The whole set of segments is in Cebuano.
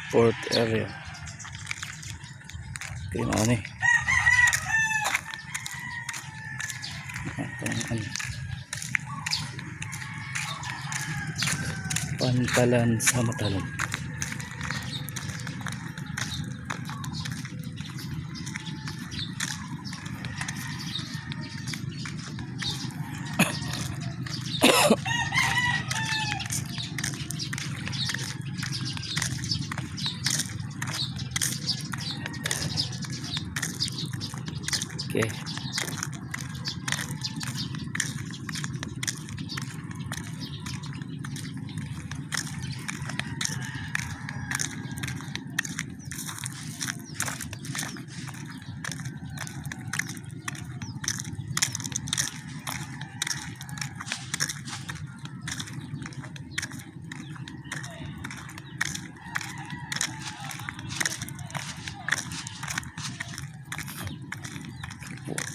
Port area. Okay, mao ni. Atong ano. Pantalan sa Matalom. Okay.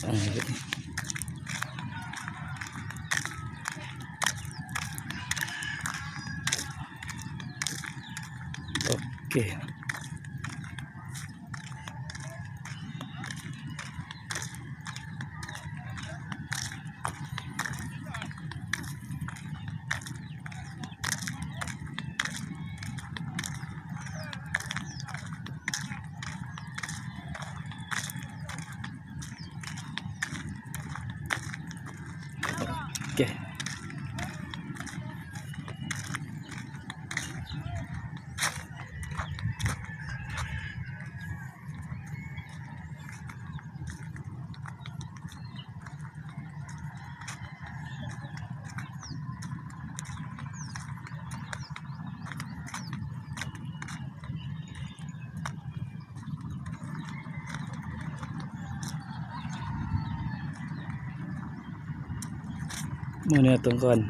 Ang Okay. Okay. Muna itong kuan.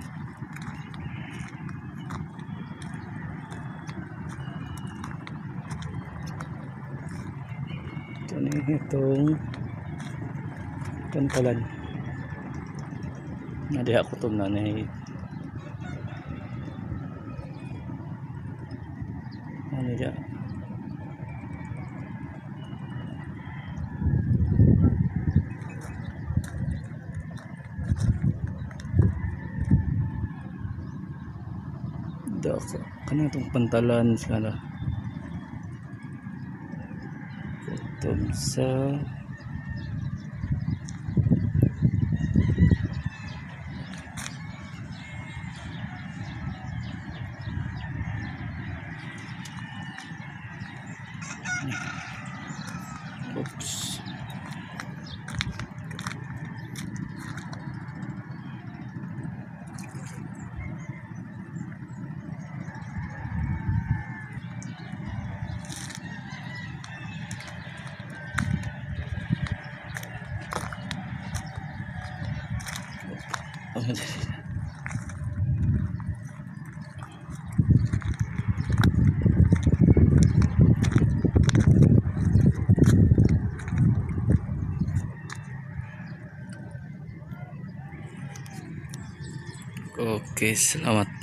Ito na itong pantalan. Nadiha ko itong nanay. Ano diya? Dako. Kano itong pantalan sa ano? Kutob sa Oops. Okay, salamat.